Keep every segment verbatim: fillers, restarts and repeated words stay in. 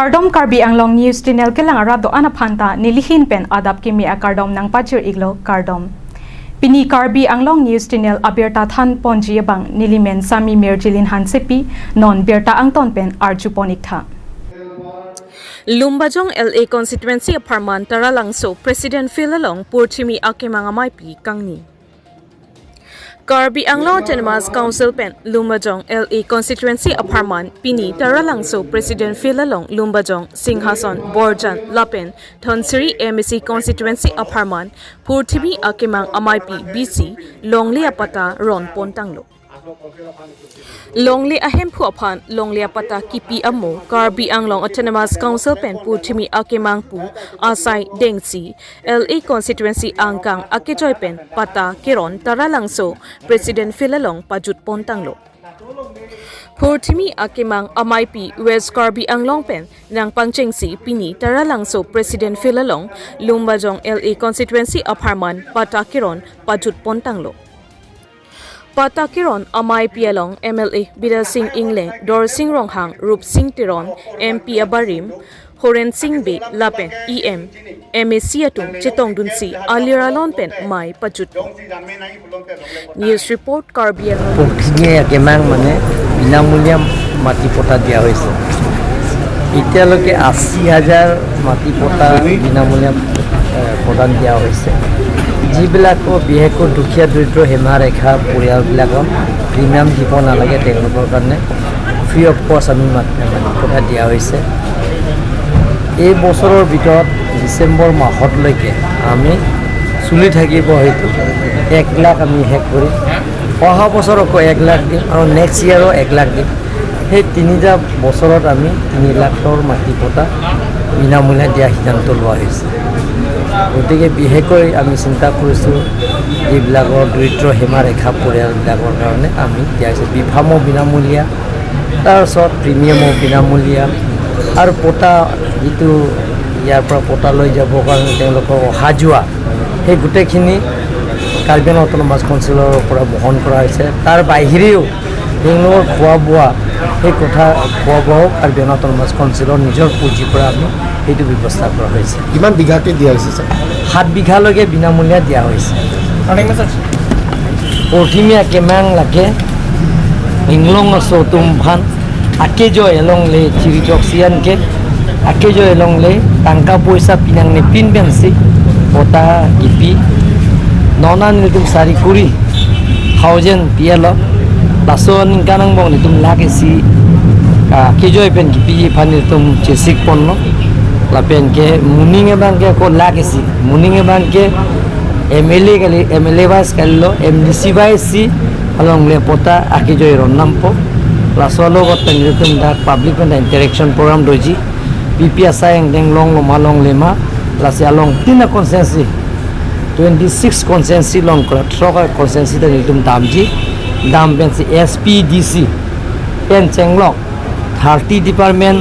Kardom, Karbi Anglong News Channel kelang arat do-an aphan ta nelihin pen adap kimi akardom nangpachir-iklo, kardom. Pini Karbi Anglong News Channel abirta than ponji abang nelimen Sami Mirjilin Hansepi, non birta angton pen arju pon-iktha. Lumbajong L A constituency apharman Taralangso President Field along purthimi akemang ameipi kangni. Karbi Anglong Autonomous Council pen Lumbajong L A constituency apharman pini Taralangso President Field along Lumbajong, Singhason, Borjan lapen Dhansiri M A C constituency apharman purthimi akemang ameipi B C longle apatta ron pontanglo. Longle ahemphu aphan longle apatta kipi amo Karbi Anglong Autonomous Council pen purthimi akemang pu asai dengsi L A constituency angkang akejoi pen patta keron Taralangso President Field along pajut pontanglo. Purthimi akemang ameipi West Karbi Anglong pen nangpangchengsi pini Taralangso President Field along Lumbajong L A constituency apharman patta keron pajut pontanglo. Patta keron ameipi along M L A Bidya Sing Engleng, Dorsing Ronghang, Rupsing Teron, M P abarim Horen Sing Bey lapen E M, M A C atum chetongdunsi alir alon pen mei pajut. News report, Karbi Anglong. পক্ষীয়ে কেমাং মানে বিনামূলীয়া মাটি পট্টা দিয়া হৈছে। এতিয়ালৈকে আশী হাজাৰ মাটি পট্টা বিনামূলীয়া, এ, প্ৰদান দিয়া হৈছে। যিবিলাকৰ বিশেষকৈ দুখীয়া দৰিদ্ৰ সীমাৰেখা পৰিয়ালবিলাকক প্ৰিমিয়াম দিব নালাগে, তেওঁলোকৰ কাৰণে ফ্ৰী অফ কষ্ট আমি মাটি, মাটি পট্টা দিয়া হৈছে। এই বছৰৰ ভিতৰত ডিচেম্বৰ মাহলৈকে আমি চলি থাকিব, সেইটো এক লাখ আমি শেষ কৰিম। অহা বছৰ আকৌ এক লাখ দিম আৰু নেক্সট ইয়েৰো এক লাখ দিম। সেই তিনিটা বছৰত আমি তিনি লাখৰ মাটি পট্টা বিনামূলীয়া দিয়া সিদ্ধান্ত লোৱা হৈছে। গতিকে বিশেষকৈ আমি চিন্তা কৰিছোঁ, যিবিলাকৰ দৰিদ্ৰ সীমাৰেখা পৰিয়ালবিলাকৰ কাৰণে আমি দিয়া হৈছে। বি ফাৰ্মো বিনামূলীয়া, তাৰপিছত প্ৰিমিয়ামো বিনামূলীয়া, আৰু পট্টা যিটো ইয়াৰ পৰা পট্টা লৈ যাবৰ কাৰণে তেওঁলোকৰ অহা যোৱা, সেই গোটেইখিনি কাৰ্বি আংলং অট'নমাছ কাউন্সিলৰ পৰা বহন কৰা হৈছে। তাৰ বাহিৰেও তেওঁলোকৰ খোৱা বোৱা, সেই কথা, খোৱা বোৱাও কাৰ্বি আংলং অট'নমাছ কাউন্সিলৰ নিজৰ পুঁজিৰ পৰা আমি সেইটো ব্যৱস্থা কৰা হৈছে। কিমান বিঘাকে দিয়া হৈছে, ছাৰ? সাত বিঘালৈকে বিনামূলীয়া দিয়া হৈছে। Prothimi akemang lake Inglong aso atum aphan akejoi alongle chiri choksi an ke, akejoi alongle tangka poisa pinangne pin pensi pota kipi. Non an nelitum sari kuri thousand pilo. Laso aningkan angbong nelitum lakh isi akejoi pen kipi aphan nelitum chesik ponlo. Lapen ke moning abang ke ko lakh isi, moning abang ke M L A kali, M L A wise kalilo, M D C wise si alongle pota akejoi ron nampo. Laso alogot pen nelitum dak public pen interaction program doji. P P asai angdeng longlo ma longle ma, lasi along tin a constituency, twenty six constituency along kra throk a constituency ta nelitum damji. Dam pensi S P D C pen chenglok, thirty department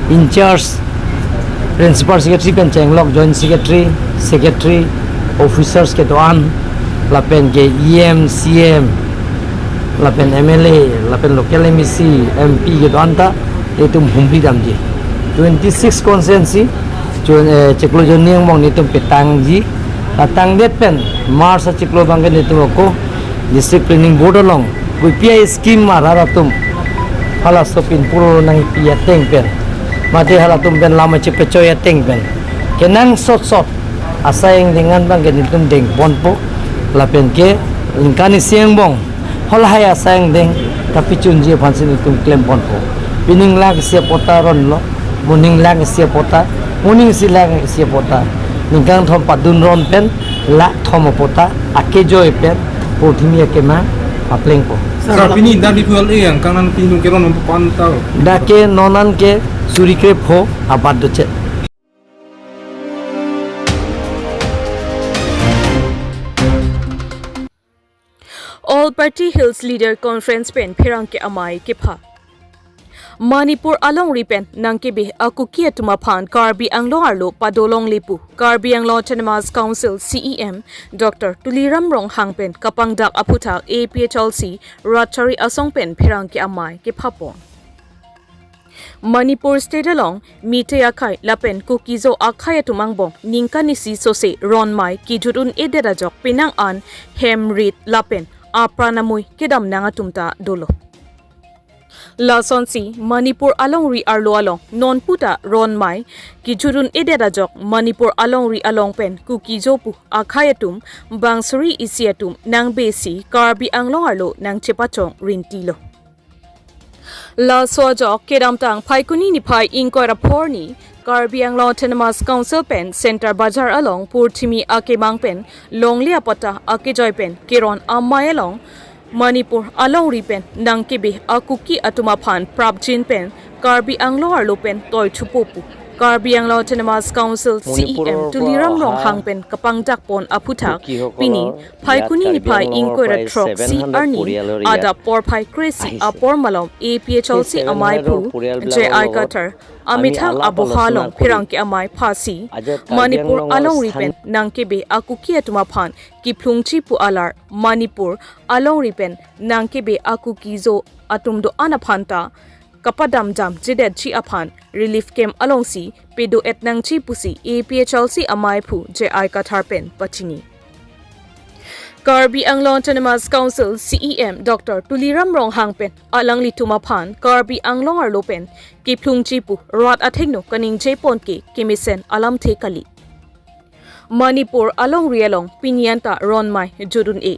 in charge, principal secretary pen chenglok, joint secretary, secretary, officers kedo-an, lapen ke E M, C M, lapen M L A, lapen local M A C, M P kedo-an ta nelitum humri damji. Twenty six constituency, chun, eh, chiklo jonni angbong nelitum petangji. Atangdet pen March achiklo abang ke nelitum ako District Planning Board along kopi a scheme arat atum halaso pinpur nangpi ateng pen, mate halatum pen lam chepechoi ateng pen, kenangsot sot asai angdeng an abang ke nelitum deng ponpo. Lapen ke aningkan isi angbong halahai asai angdeng kapachunji aphansi nelitum klem ponpo. Pining lakh isi pota ronlo, moning lakh isi pota, moning isi lakh isi pota. Ningkan thom padun ron pen lakh thom apota akejoi pen prothimi akemang paplengpo. Sir, pini dak D P L A angkang an pini keron pon tau. Dak ke non an ke suri krepho abat dochet. All Party Hills Leader Conference pen pherangke amei kepha. Manipur alongri pen nangkebe a-Kuki atum aphan Karbi Anglong arlo padolongle pu Karbi Anglong Autonomous Council C E M Doctor Tuliram Ronghang pen kapangdak aphuthak A P H L C Ratchari asong pen pherangke amei kepha pon. Manipur State along Meitei akhei lapen Kuki-Zo akhei atum angbong ningkan isi sose ronmei kejut un-edet ajok penang an hem rit lapen apran amui kedam nang atum ta dolo. Lasonsi Manipur alongri arlo along nonputa ronmei kejut un-edet ajok Manipur alongri along pen Kuki-Zo pu akhei atum bang suri isi atum nangbesi Karbi Anglong arlo nangchepachong rintilo. Laso ajok kedamtang Phaikuni niphai ingkoi ra phongo arni Karbi Anglong Autonomous Council pen Centre Bazar along purthimi akemang pen longle apatta akejoi pen keron amei along Manipur alongri pen nangkebe a-Kuki atum aphan prapjin pen Karbi Anglong arlo pen toi thupo pu Karbi Anglong Autonomous Council C E M Tuliram Ronghang pen kapangdak pon aphuthak pini Phaikuni niphai ingkoi ra throksi arni adap porphai kre-isi apor malom A P H L C amei phu J I Kathar amethang aboha along pherangke amei phasi Manipur alongri pen nangkebe a-Kuki atum aphan kephlungji pu alar Manipur alongri pen nangkebe a-Kuki-Zo atum do-an aphan ta kapadamdamjedetji aphan relief camp alongsi pedo-et nangji pusi A P H L C amei phu J I Kathar pen pachini. Karbi Anglong Autonomous Council C E M Doctor Tuliram Ronghang pen alanglitum aphan Karbi Anglong arlo pen kephlungji pu rat athengno kaningje pon ke kemesen alamthe kali. Manipur alongri along pini anta ronmei jut un-e.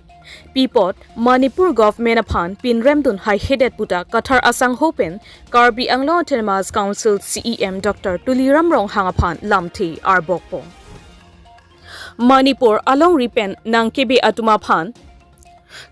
Pi apot Manipur government aphan pinrem dun haihedet puta Kathar asangho pen Karbi Anglong Autonomous Council C E M Doctor Tuliram Ronghang aphan lamthe arbok pon. Manipur alongri pen nangkebe atum aphan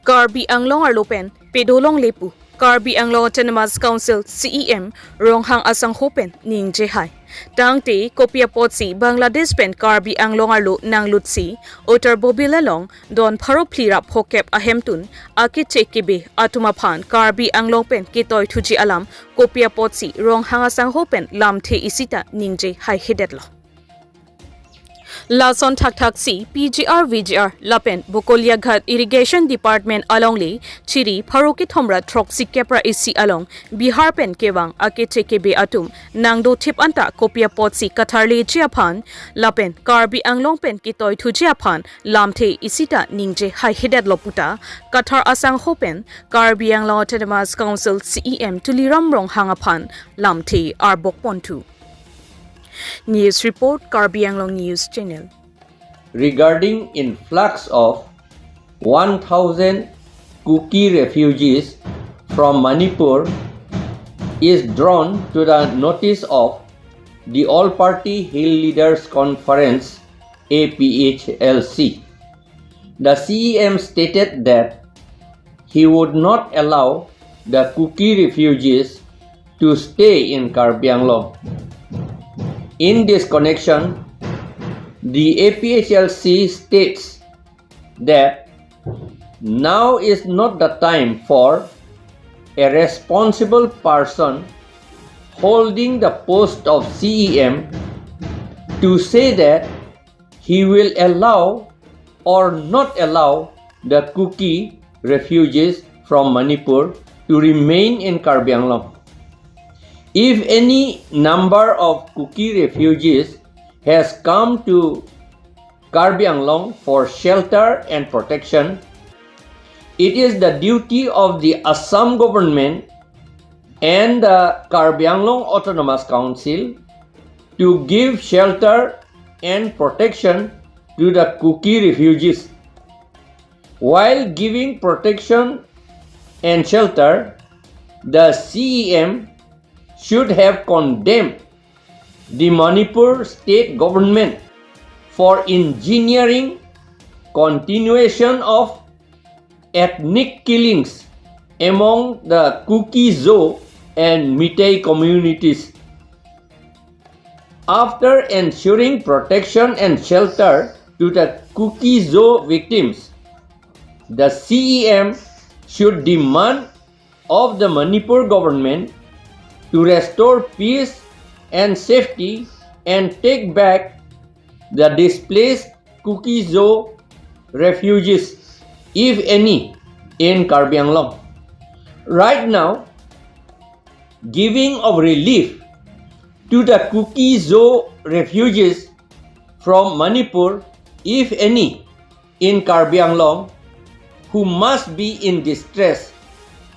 Karbi Anglong arlo pen pedo longle pu Karbi Anglong Autonomous Council C E M Ronghang asangho pen ningje hai. Tangte kopi apotsi Bangladesh pen Karbi Anglong arlo nanglutsi Uttar Bobil along don pharo phli ra phokep ahemtun akechekebe atum aphan Karbi Anglong pen ketoi thuji alam kopi apotsi Ronghang asangho pen lamthe isi ta ningje haihedetlo. Lason thakthaksi P G R V G R lapen Bokolia Ghat Irrigation Department alongle chiri pharo kethom ra throksi kep ra isi along Bihar pen kevang akechekebe atum nangdothip anta kopi apotsi katharleji aphan lapen Karbi Anglong pen ketoi thuji aphan lamthe isi ta ningje haihedetlo puta Kathar asangho pen Karbi Anglong Autonomous Council C E M Tuliram Ronghang aphan lamthe arbok ponthu. News report, Karbi Anglong News Channel. Regarding influx of one thousand Kuki refugees from Manipur is drawn to the notice of the All Party Hill Leaders Conference, A P H L C. The C E M stated that he would not allow the Kuki refugees to stay in Karbi Anglong. In this connection, the A P H L C states that now is not the time for a responsible person holding the post of C E M to say that he will allow or not allow the Kuki refugees from Manipur to remain in Karbi Anglong. If any number of Kuki refugees has come to Karbi Anglong for shelter and protection, it is the duty of the Assam government and the Karbi Anglong Autonomous Council to give shelter and protection to the Kuki refugees. While giving protection and shelter, the C E M should have condemned the Manipur state government for engineering continuation of ethnic killings among the Kuki-Zo and Meitei communities. After ensuring protection and shelter to the Kuki-Zo victims, the C E M should demand of the Manipur government to restore peace and safety and take back the displaced Kuki-Zo refugees, if any, in Karbi Anglong. Right now, giving of relief to the Kuki-Zo refugees from Manipur, if any, in Karbi Anglong, who must be in distress,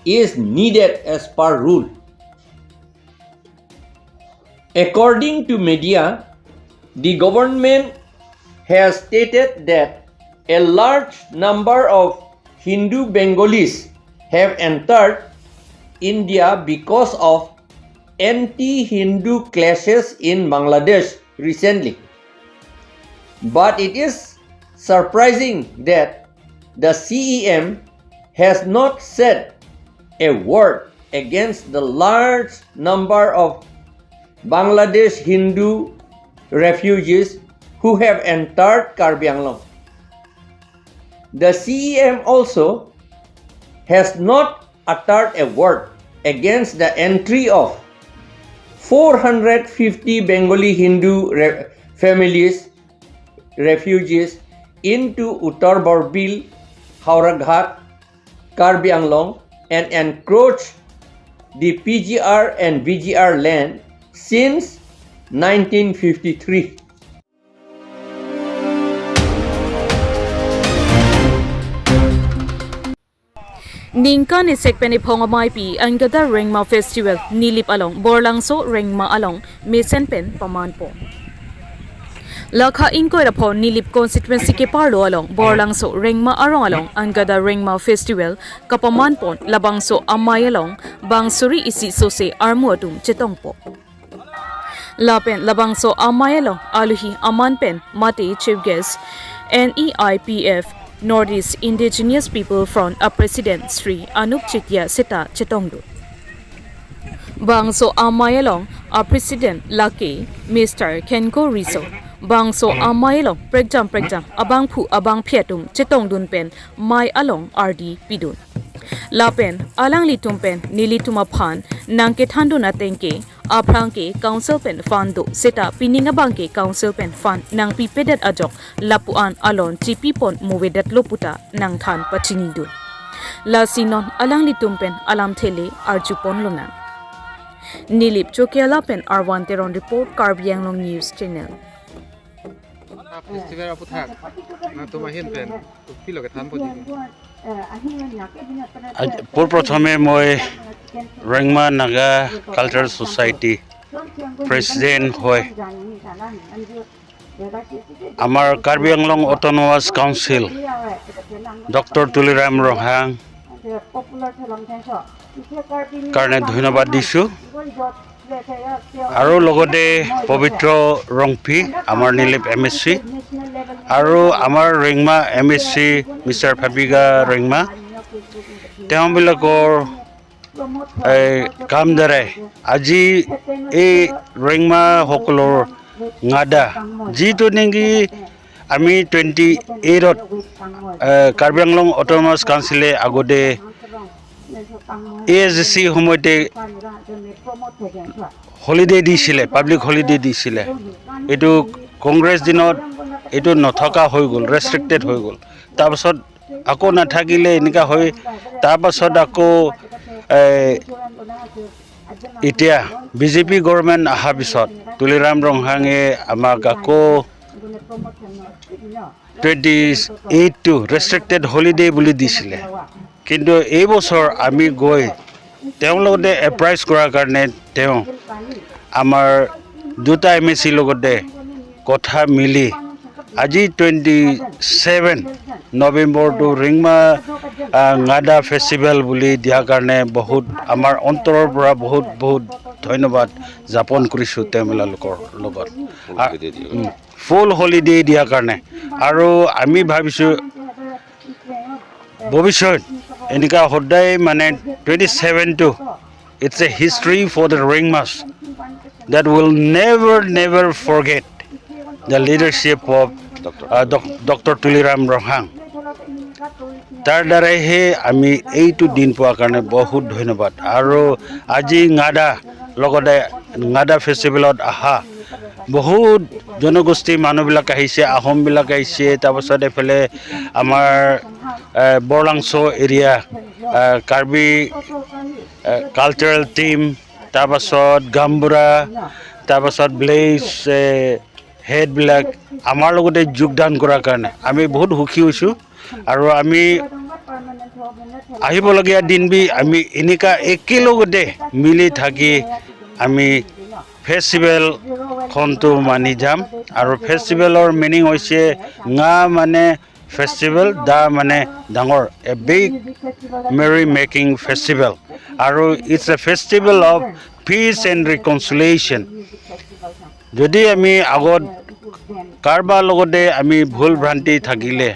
is needed as per rule. According to media, the government has stated that a large number of Hindu Bengalis have entered India because of anti-Hindu clashes in Bangladesh recently. But it is surprising that the C E M has not said a word against the large number of Bangladesh Hindu refugees who have entered Karbi Anglong. The C E M also has not uttered a word against the entry of four hundred fifty Bengali Hindu re- families, refugees, into Uttar Borbil, Howraghat, Karbi Anglong, and encroach the P G R and V G R land since nineteen fifty-three. Ningkan isek pen iphong amaipi Angada Rengma Festival Nilip along Borlangso Rengma along mesen pen pamanpon. Lakha ingkoi ra pho Nilip constituency keparlo along Borlangso Rengma arong along Angada Rengma Festival kapamanpon labangso amei along bang suri isi sose armu atum chetongpo. Lapen labangso amei along aluhi aman pen mate chief guest N E I P F North East Indigenous People Front a President Shri Anup Chetia seta chetongdun. Bangso amei along a President lake Mister Khenko Riso. Bangso amei along prekjam prekjam abangphu abangphi atum chetongdun pen mei along ardi pidun. Lapen alanglitum pen nelitum aphan nangkethandun ateng ke aphrang ke council pen fund do seta pining abang ke council pen fund nangpipedet ajok lapu-an alon chipipon movedetlo puta nangthan pachinidun. Lasi non alanglitum pen alamthe le arjupon lonang. Nilip Chokiala pen Arvan Teron report, Karbi Anglong News Channel. Festival aputhak nangtum ahin pen kopilo kethanpo dei? আজ, পোনপ্ৰথমে মই Rengma Naga cultural society president হৈ আমাৰ Karbi Anglong autonomous council doctor Tuliram Ronghang কাৰণে ধন্যবাদ দিছোঁ। আৰু লগতে পবিত্ৰ ৰংফি, আমাৰ নিলিপ এম এছ চি, আৰু আমাৰ ৰেংমা এম এছ চি মিষ্টাৰ ফাবিগা ৰেংমা, তেওঁবিলাকৰ এই কাম দ্বাৰাই আজি এই ৰেংমাসকলৰ নাগা, যিটো নেকি আমি টুৱেণ্টি এইটত, এ, কাৰ্বি আংলং অট'নমাছ কাউন্সিলে আগতে এ এছ ডি চি সময়তে হলিডে দিছিলে, পাব্লিক হলিডে দিছিলে। এইটো কংগ্ৰেছ দিনত এইটো নথকা হৈ গ'ল, ৰেষ্ট্ৰিক্টেড হৈ গ'ল। তাৰপাছত আকৌ নাথাকিলে এনেকুৱা হৈ, তাৰপাছত আকৌ, এ, এতিয়া বি জে পি গভৰ্ণমেণ্ট অহাৰ পিছত তুলিৰাম ৰংহাঙে আমাক আকৌ টুৱেণ্টি এইটটো ৰেষ্ট্ৰিক্টেড হলিডে বুলি দিছিলে। কিন্তু এই বছৰ আমি গৈ তেওঁৰ লগতে এপ্ৰাইজ কৰাৰ কাৰণে তেওঁ আমাৰ দুটা এম এ চিৰ লগতে কথা মিলি আজি টুৱেণ্টি ছেভেন নৱেম্বৰটো ৰেংমা, আ, নাগা ফেষ্টিভেল বুলি দিয়াৰ কাৰণে বহুত আমাৰ অন্তৰৰ পৰা বহুত বহুত ধন্যবাদ জ্ঞাপন কৰিছোঁ তেওঁলোকৰ লগত। আ, উম, ফুল হলিডে দিয়াৰ কাৰণে। আৰু আমি ভাবিছোঁ ভৱিষ্যত এনেকুৱা সদায় মানে টুৱেণ্টি ছেভেনটো, it's a history for the Rengmas that will never, never forget the leadership of, uh, Doc-, doctor Tuliram Ronghang. তাৰ দ্বাৰাইহে আমি এইটো দিন পোৱাৰ কাৰণে বহুত ধন্যবাদ। আৰু আজি নাগা লগতে নাগা ফেষ্টিভেলত অহা বহুত জনগোষ্ঠীৰ মানুহবিলাক আহিছে, আহোমবিলাক আহিছে, তাৰপাছত এইফালে আমাৰ, এ, বৰলাংচ' এৰিয়া, এ, কাৰ্বি, এ, কালচাৰেল টিম, তাৰপাছত গামবুঢ়া, তাৰপাছত ব্লেজ, এ, হেডবিলাক আমাৰ লগতে যোগদান কৰাৰ কাৰণে আমি বহুত সুখী হৈছোঁ। আৰু আমি আহিবলগীয়া দিনবি আমি এনেকা একেলগতে মিলি থাকি আমি ফেষ্টিভেলখনটো মানি যাম। আৰু ফেষ্টিভেলৰ মিনিং হৈছে, nga মানে ফেষ্টিভেল, da মানে ডাঙৰ, a big merry making festival, আৰু it's a festival of peace and reconciliation। যদি আমি আগত কাৰোবাৰ লগতে আমি ভুল ভ্ৰান্তি থাকিলে,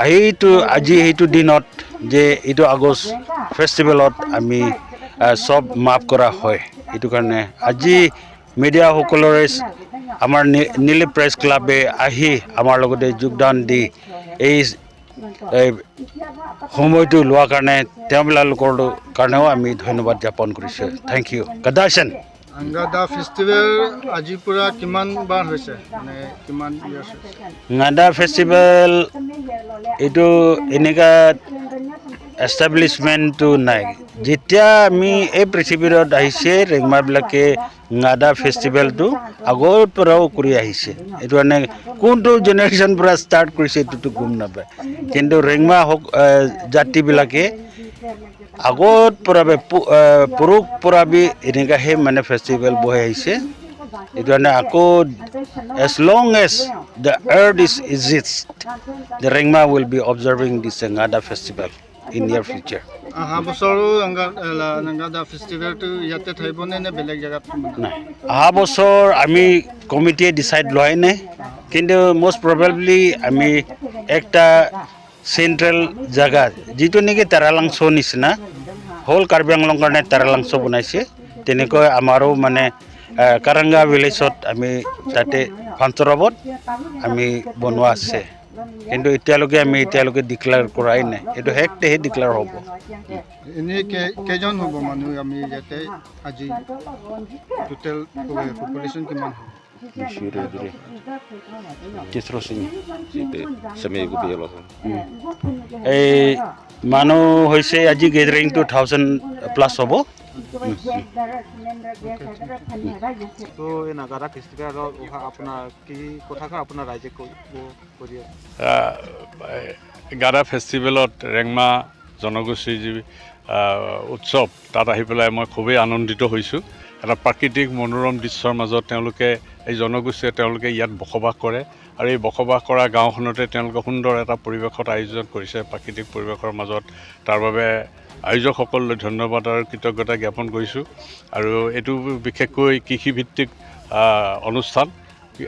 সেইটো আজি সেইটো দিনত যে এইটো আগষ্ট ফেষ্টিভেলত আমি, আহ, চব মাফ কৰা হয়। এইটো কাৰণে আজি মিডিয়াসকলৰে আমাৰ নি- নিলিপ প্ৰেছ ক্লাবে আহি আমাৰ লগতে যোগদান দি এই, এই সময়টো লোৱাৰ কাৰণে তেওঁলোকৰ লো- কাৰণেও আমি ধন্যবাদ জ্ঞাপন কৰিছোঁ। Thank you। Gadashen। Angada Festival আজিৰ পৰা কিমান বাৰ হৈছে, মানে কিমান ইয়াৰ্ছ হৈছে? Ngada Festival এইটো এনেকা এষ্টাব্লিছমেণ্টটো নাই। যেতিয়া আমি এই পৃথিৱীত আহিছে, ৰেংমাবিলাকে Ngada Festivalটো আগৰ পৰাও কৰি আহিছে। এইটো মানে কোনটো জেনেৰেশ্যন পৰা ষ্টাৰ্ট কৰিছে, এইটোতো গম নাপায়। কিন্তু ৰেংমা হওক, আহ, জাতিবিলাকে আগত পৰা বে পু- আহ, পুৰুষ পৰা বি এনেকাহে মানে ফেষ্টিভেল বহাই আহিছে। এইটো কাৰণে আকৌ, as long as the earth is exist, the Rengma will be observing this Ngada Festival in near future। অহা বছৰো নাংগা- এ, লা- নাংগাদা ফেষ্টিভেলটো ইয়াতে থাকিবনে নে বেলেগ জেগাত? নাই, অহা বছৰ আমি কমিটিয়ে ডিচাইড লোৱাই নাই, কিন্তু মষ্ট প্ৰবেবলি আমি একটা চেণ্ট্ৰেল জেগা, যিটো নেকি তাৰালাংচ' নিচিনা, হ'ল কাৰ্বি আংলং কাৰণে তাৰালাংচ' বনাইছে, তেনেকৈ আমাৰো মানে, আহ, কাৰাংগা ভিলেজত আমি তাতে ফাংচন ৰবত আমি বনোৱা আছে। কিন্তু এতিয়ালৈকে আমি এতিয়ালৈকে ডিক্লেয়াৰ কৰাই নাই, এইটো শেষ দেহে ডিক্লেয়াৰ হ'ব। এনেই কে- কেইজন হ'ব মানুহ আমি ইয়াতে আজি? টোটেল পপুলেশ্যন কিমান হ'ব? Sure, sure। Tisro sini। Sini, sami ko biya lo. এই মানুহ হৈছে আজি গেডাৰিংটো থাউজেণ্ড প্লাছ হ'ব। তো এই নাগাৰা ফেষ্টিভেলৰ অহা আপোনাৰ কি কথা কয়, আপোনাৰ ৰাইজে কৈ- কৈ দিয়ে? আহ, গাদা ফেষ্টিভেলত ৰেংমা জনগোষ্ঠীৰ যি, আহ, উৎসৱ, তাত আহি পেলাই মই খুবেই আনন্দিত হৈছোঁ। এটা প্ৰাকৃতিক মনোৰম দৃশ্যৰ মাজত তেওঁলোকে, এই জনগোষ্ঠীয়ে তেওঁলোকে ইয়াত বসবাস কৰে আৰু এই বসবাস কৰা গাঁওখনতে তেওঁলোকে সুন্দৰ এটা পৰিৱেশত আয়োজন কৰিছে, প্ৰাকৃতিক পৰিৱেশৰ মাজত। তাৰ বাবে আয়োজকসকললৈ ধন্যবাদ আৰু কৃতজ্ঞতা জ্ঞাপন কৰিছোঁ। আৰু এইটো বিশেষকৈ কৃষিভিত্তিক, আহ, অনুষ্ঠান।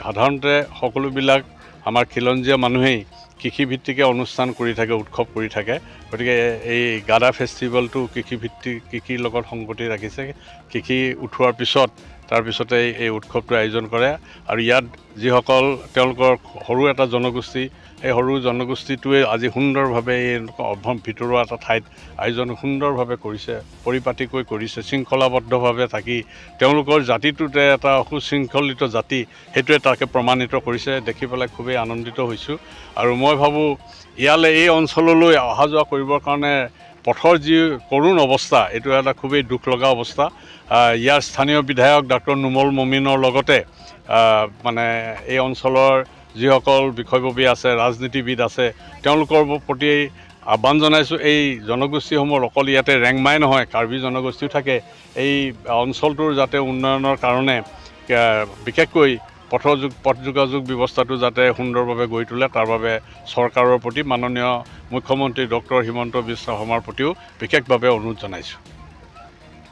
সাধাৰণতে সকলোবিলাক আমাৰ খিলঞ্জীয়া মানুহেই কৃষিভিত্তিকে অনুষ্ঠান কৰি থাকে, উৎসৱ কৰি থাকে। গতিকে এই গাদা ফেষ্টিভেলটো কৃষিভিত্তিক, কৃষিৰ লগত সংগতি ৰাখিছে। কৃষি উঠোৱাৰ পিছত, তাৰ পিছতে এই উৎসৱটো আয়োজন কৰে। আৰু ইয়াত যিসকল তেওঁলোকৰ সৰু এটা জনগোষ্ঠী, এই সৰু জনগোষ্ঠীটোৱে আজি সুন্দৰভাৱে এই এনেকুৱা অভ্যম-, ভিতৰুৱা এটা ঠাইত আয়োজন সুন্দৰভাৱে কৰিছে, পৰিপাটিকৈ কৰিছে, শৃংখলাবদ্ধভাৱে থাকি তেওঁলোকৰ জাতিটোতে এটা সুশৃংখলিত জাতি, সেইটোৱে তাকে প্ৰমাণিত কৰিছে। দেখি পেলাই খুবেই আনন্দিত হৈছোঁ। আৰু মই ভাবোঁ, ইয়ালৈ, এই অঞ্চললৈ অহা যোৱা কৰিবৰ কাৰণে পথৰ যি কৰুণ অৱস্থা, এইটো এটা খুবেই দুখ লগা অৱস্থা। আহ, ইয়াৰ স্থানীয় বিধায়ক ডাক্তৰ নুমল মমিনৰ লগতে, আহ, মানে, এই অঞ্চলৰ যিসকল বিষয়ববীয়া আছে, ৰাজনীতিবিদ আছে, তেওঁলোকৰ প্ৰতি আহ্বান জনাইছোঁ, এই জনগোষ্ঠীসমূহৰ, অকল ইয়াতে ৰেংমাই নহয়, কাৰ্বি জনগোষ্ঠীও থাকে। এই অঞ্চলটোৰ যাতে উন্নয়নৰ কাৰণে, এ, বিশেষকৈ পথ যোগ-, পথ যোগাযোগ ব্যৱস্থাটো যাতে সুন্দৰভাৱে গঢ়ি তোলে, তাৰ বাবে চৰকাৰৰ প্ৰতি, মাননীয় মুখ্যমন্ত্ৰী ডক্টৰ হিমন্ত বিশ্ব শৰ্মাৰ প্ৰতিও বিশেষভাৱে অনুৰোধ জনাইছোঁ।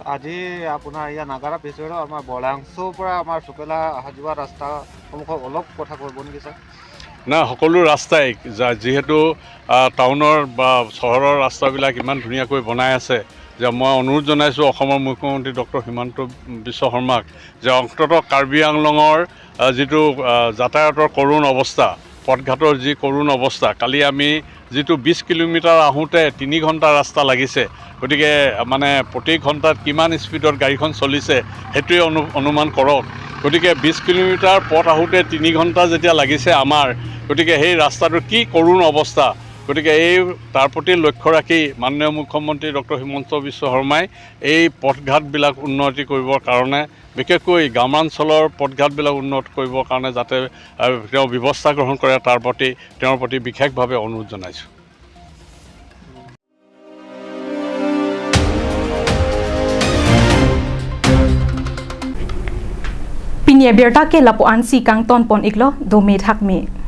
আজি আপোনাৰ ইয়াত নাগাৰা ফেষ্টিভেলৰ আমাৰ বৰলাংচৰ পৰা আমাৰ চুপেলা অহা যোৱা ৰাস্তা সন্মুখত অলপ কথা ক'ব নেকি ছাৰ? নাই, সকলো ৰাস্তাই যা-, যিহেতু, আহ, টাউনৰ বা চহৰৰ ৰাস্তাবিলাক ইমান ধুনীয়াকৈ বনাই আছে যে মই অনুৰোধ জনাইছোঁ অসমৰ মুখ্যমন্ত্ৰী ডক্টৰ হিমন্ত বিশ্ব শৰ্মাক যে অন্ততঃ কাৰ্বি আংলঙৰ, আহ, যিটো, আহ, যাতায়াতৰ কৰুণ অৱস্থা, পথঘাটৰ যি কৰুণ অৱস্থা, কালি আমি যিটো বিছ কিলোমিটাৰ আহোঁতে তিনি ঘণ্টা ৰাস্তা লাগিছে, গতিকে, মানে, প্ৰতি ঘণ্টাত কিমান স্পীডত গাড়ীখন চলিছে, সেইটোৱে অনু-, অনুমান কৰক। গতিকে বিছ কিলোমিটাৰ পথ আহোঁতে তিনি ঘণ্টা যেতিয়া লাগিছে আমাৰ, গতিকে সেই ৰাস্তাটোৰ কি কৰুণ অৱস্থা, গতিকে এই, তাৰ প্ৰতি লক্ষ্য ৰাখি মাননীয় মুখ্যমন্ত্ৰী ডক্টৰ হিমন্ত বিশ্ব শৰ্মাই এই পথঘাটবিলাক উন্নতি কৰিবৰ কাৰণে, বিশেষকৈ গ্ৰামাঞ্চলৰ পথঘাটবিলাক উন্নত কৰিবৰ কাৰণে যাতে, আহ, তেওঁ ব্যৱস্থা গ্ৰহণ কৰে, তাৰ প্ৰতি, তেওঁৰ প্ৰতি বিশেষভাৱে অনুৰোধ জনাইছোঁ। Pini abirta ke lapu-ansi kangton pon iklo, dome thakme.